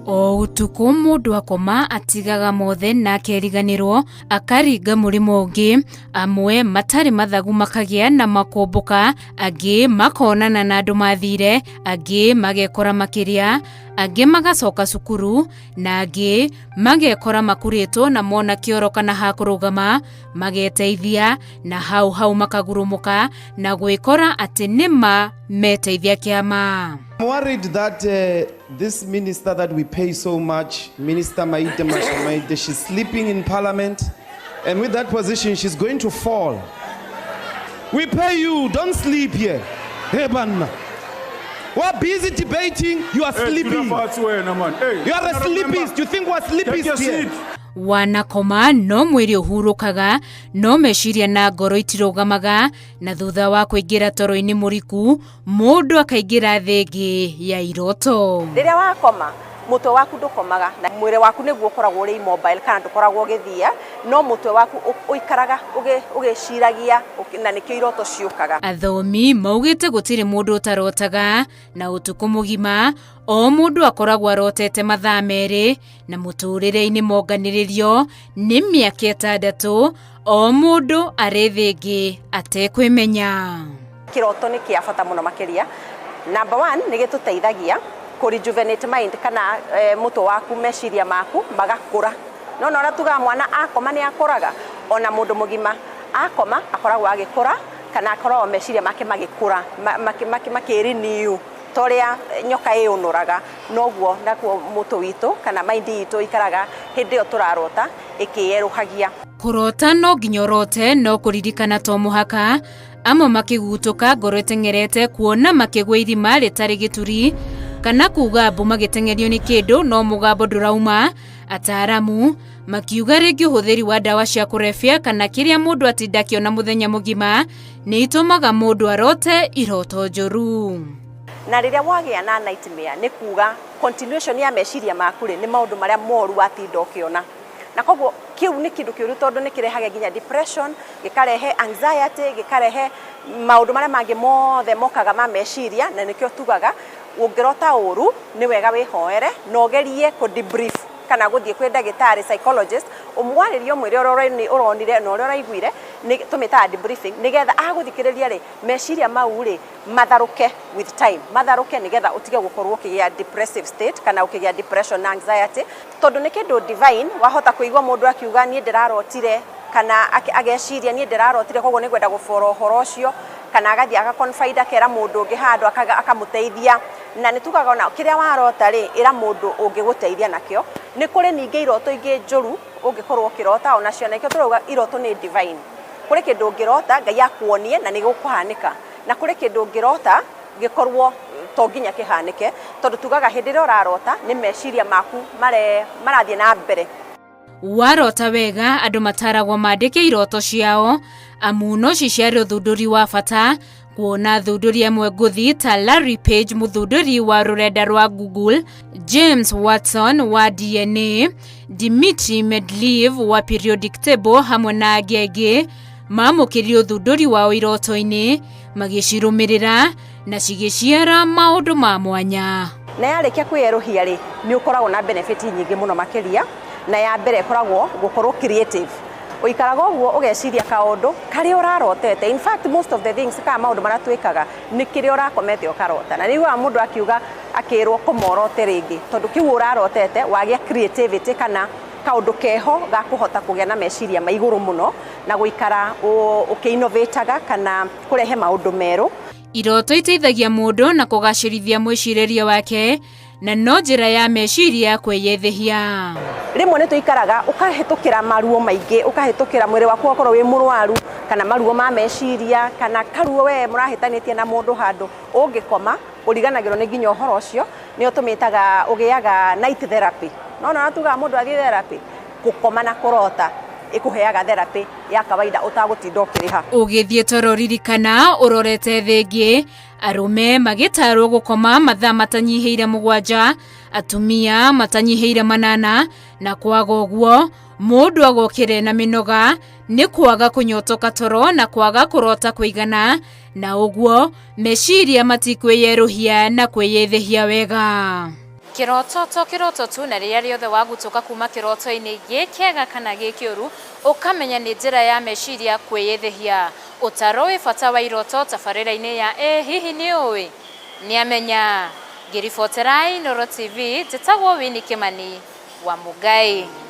O ũtukũ mũndũ akoma atigaga mothe na akeriganĩrwo akaringa mũrĩmo ũngĩ, amwe matarĩ mathagu makagĩa na makombũka, angĩ makonana na andũ mathire, angĩ magekora makĩrĩa, angĩ magacoka cukuru, na angĩ magekora makurĩtwo na mona kĩoro kana ha kũrũgama mageteithia na hau hau makagurumũka na gwĩkora atĩ nĩma meteithia kĩama. I'm worried that this minister that we pay so much, Minister Maite Mashamaite, she's sleeping in parliament, and with that position, she's going to fall. We pay you, don't sleep here. Hey, banna. We're busy debating, you are Hey, sleeping. dula fatshe wena, man. Hey, You are a honorable member, sleepist. You think we're Take your sleepists here? seat. Wanakoma no mwĩrĩ ũhurũkaga no meciria na ngoro itirũgamaga, na thutha wa kũingĩra toro-inĩ mũriku mũndũ akaingĩra thĩ ĩngĩ ya iroto. Rĩrĩa wakoma mũtwe waku ndũkomaga na mwĩrĩ waku nĩguo ũkoragwo ũrĩ immobile kana ndũkoragwo ũgĩthia, no mũtwe waku ũikaraga ũgĩciragia na nĩkĩo iroto ciũkaga. Athomi maugĩte gũtirĩ mũndũ ũtarotaga, na ũtukũ mũgima o mũndũ akoragwo arotete mathaa merĩ, na mũtũrĩre-inĩ monganĩrĩrio nĩ mĩaka 6 o mũndũ arĩ thĩ ĩngĩ atekwĩmenya. Kĩroto nĩ kĩa bata mũno makĩria. Number 1 nĩ gĩtũteithagia kũ rejuvenate mind kana mũtwe waku, meciria maku magakũra. No na ũrĩa tugaga mwana akoma nĩ akũraga, ona mũndũ mũgima akoma akoragwo agĩkũra kana akoragwo meciria make magĩkũra, makĩrenew. Ta ũrĩa nyoka ĩũnũraga, noguo nakuo mũtwe witũ kana mind itũ ikaraga hĩndĩ ĩyo tũrarota ĩkĩyerũhagia. Kũrota no nginya ũrote, no kũririkana to mũhaka. Amwe makĩgutũka ngoro ĩteng'erete kuona makĩgwa irima rĩtarĩ gĩturi, kana kuga mbu magĩteng'erio nĩ kĩndũ no mũgambo ndũrauma. Ataaramu makiuga rĩngĩ ũhũthĩri wa ndawa cia kũrebia kana kĩrĩa mũndũ atinda akĩona mũthenya mũgima nĩ itũmaga mũndũ arote iroto njũru. Na rĩrĩa wagĩa na nightmare nĩ kuga continuation ya meciria maku rĩ, nĩ maũndũ marĩa moru watinda ũkĩona. Na koguo kĩu nĩ kĩndũ kĩũru tondũ nĩ kĩrehaga nginya depression, gĩkarehe anxiety, gĩkarehe maũndũ marĩa mangĩ mothe mokaga ma meciria, na nĩkĩo tugaga ũngĩrota ũru nĩ wega wĩhoere na ũgerie kũ debrief kana gũthiĩ kwĩ ndagĩtarĩ psychologist ũmwarĩrie ũmwĩre ũrĩa ũronire na ũrĩa ũraiguire, nĩ tũmĩtaga debriefing, nĩgetha agũthikĩrĩria rĩ, meciria mau rĩ matharũke with time, matharũke nĩgetha ũtige gũkorwo ũkĩgĩa depressive state kana ũkĩgĩa depression na anxiety, tondũ nĩ kĩndũ divine. Wahota kũigua mũndũ akiuga niĩ ndĩrarotire, kana ageciria niĩ ndĩrarotire koguo nĩngwenda gũbora ũhoro ũcio, kana agathiĩ agaconfide akera mũndũ ũngĩ handũ akamũteithia. Na nĩ tugaga ona kĩrĩa warota rĩ, ĩra mũndũ ũngĩgũteithia nakĩo. Nĩ kũrĩ ningĩ iroto ingĩ njũru ũngĩkorwo ũkĩrota onacio, na nĩkĩo tũrauga iroto nĩ divine. Kũrĩ kĩndũ ũngĩrota Ngai akuonie na nĩ gĩkũhanĩka, na kũrĩ kĩndũ ũngĩrota gĩkorwo to nginya kĩhanĩke, tondũ tugaga hĩndĩ ĩrĩa ũrarota nĩ meciria maku marathiĩ na mbere. Warota wega andũ mataragwo mandĩke iroto ciao, amu no ciciare ũthundũri wa bata. Kuona athundũri amwe ngũthi ta Larry Page mũthundũri wa rũrenda rwa Google, James Watson wa DNA, Dmitry Mendeleev wa periodic table hamwe na angĩ aingĩ mamũkĩrire ũthundũri wao iroto-inĩ, magĩcirũmĩrĩra na cigĩciara maũndũ ma mwanya. Na yarĩkia kwĩyerũhia rĩ, nĩ ũkoragwo na benefit nyingĩ mũno makĩria, na ya mbere ĩkoragwo gũkorwo creative. Ũikaraga ũguo ũgeciria kaũndũ karĩa ũrarotete. In fact, most of the things kana maũndũ marĩa twĩkaga nĩ kĩrĩa ũrakomete ũkarota. Na nĩiguaga mũndũ akiuga akĩrwo koma ũrote rĩngĩ, tondũ kĩu ũrarotete wagĩa creativity kana kaũndũ keho ga kũhota kũgĩa na meciria ma igũrũ mũno na gũikara ũkĩ-innovataga kana kũrehe maũndũ merũ. Iroto iteithagia mũndũ na kũgacĩrithia mwĩcirĩrie wake, na no njĩra ya meciria kwĩyethĩhia. Rĩmwe nĩ tũikaraga ũkahĩtũkĩra maruo maingĩ, ũkahĩtũkĩra mwĩrĩ waku ũgakorwo wĩ mũrwaru, kana maruo ma meciria, kana karuo we mũrahĩtanĩtie na mũndũ handũ, ũngĩkoma ũriganagĩrwo nĩ nginya ũhoro ũcio. Nĩo tũmĩtaga ũgĩaga night therapy. No na tugaga mũndũ athiĩ therapy, gũkoma na kũrota ĩkũheaga therapy ya kawaida ũtagũtinda ũkĩrĩha. Ũgĩthiĩ toro ririkana ũrorete thĩ ĩngĩ, arũme magĩtarwo gũkoma mathaa matanyihĩire 7, atumia matanyihĩire 8, na kwaga ũguo mũndũ agokĩre na mĩnoga nĩ kwaga kũnyotoka toro na kwaga kũrota kũigana, na ũguo meciria matikwĩyerũhia na kwĩyethĩhia wega. Kĩroto to kĩroto tu, na rĩrĩa rĩothe wagutũka kuma kĩroto-inĩ gĩ kĩega kana gĩ kĩũru, ũkamenya nĩ njĩra ya meciria kwĩyĩthĩhia. Ũtaro wĩ bata wa iroto tabarĩra-inĩ ya Ĩ hihi nĩ ũĩ? Nĩamenya. Ngĩribotera Inooro TV, njĩtagwo Winnie Kĩmani wa Mũngai.